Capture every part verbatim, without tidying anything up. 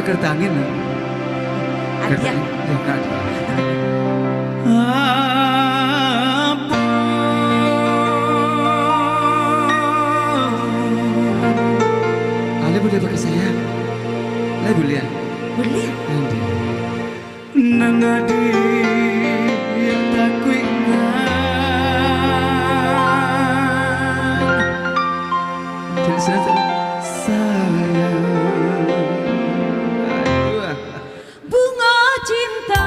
Kereta angin. Hadiah. Kereta angin. Ya, hadiah. Ale boleh pakai saya? Ale boleh, ya? Boleh. Nanti. Nan adi yang takuikkan. Cek, sini, cek. Sayang. Aduh. Bungo cinta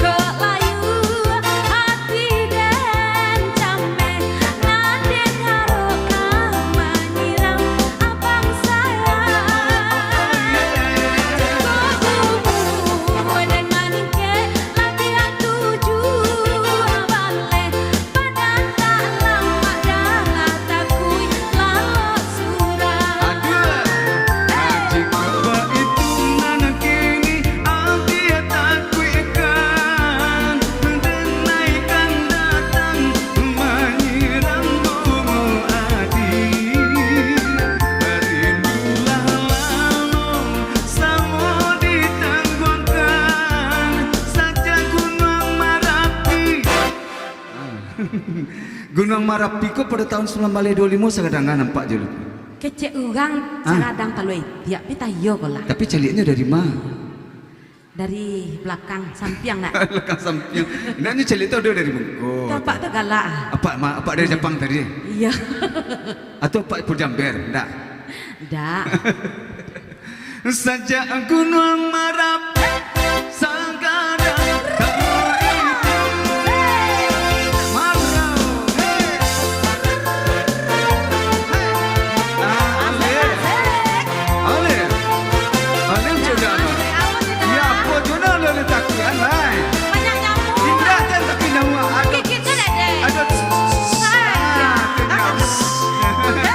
kok layu, ati den cameh, nan den harokkan manyiram abang sayang. Kok umua den maningkek, labiah tujuah baleh, badan tak lamak dah lah takuik lalok surang. Aduh. Nah, jikok baitu nan kini, ati takuikkan, denai kan datang manyiram bungo ati. Rindulah lalong samo ditangguangkan, sajak Gunuang Marapi. Gunuang Marapi ko pado tahun sambilan baleh duo limo sagadang nampak jo lu. Kecek urang. Hah? Sagadang taluak itiak, pi tayo ko lah. Tapi caliaknyo dari ma? Dari balakang, sampiang nak? Balakang sampiang. Ndak, nyo caliak tu ado dari muko. Tu apak tu galak ah. Apak ma-, apak dari Japang tadi? Iyo. Atau apak pun Jamber? Ndak. Ndak. Sajak Gunuang Marapi, sagadang taluak itiak. Marau, hei. Hei. Ah, aleh. Aleh. Aleh, cek dah. Ya, apo tu nah, aleh takuik, alai. Indak, jan tapi nyawa. Aduh. Aduh. Ah, kenyang.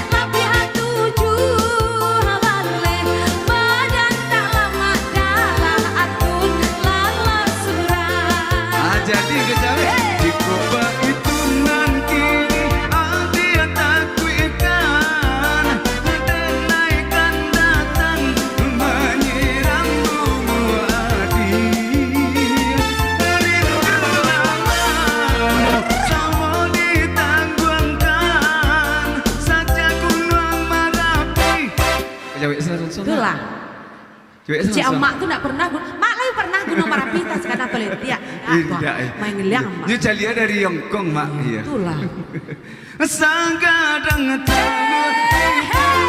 Labiah tujuah baleh, badan tak lamak dalam atun lalok surang. Ah, jadi, udah cawek. Hei. Jikok baitu nan kini, ati takuikkan, denai kan datang manyiram bungo ati. Rindu lamo samo ditangguangkan, sajak Gunuang Marapi. Cawek, sini, sini, sini. Itulah. Cawek, sini, sini. Cik Amak tu ndak pernah gun-, Mak lai pernah Gunuang Marapi, tas kadang toletik. Indak, eh. Main ngeliang, Mak. Nyo caliak dari Hong Kong, Mak. Iyo. Itulah. Sagadang taluak.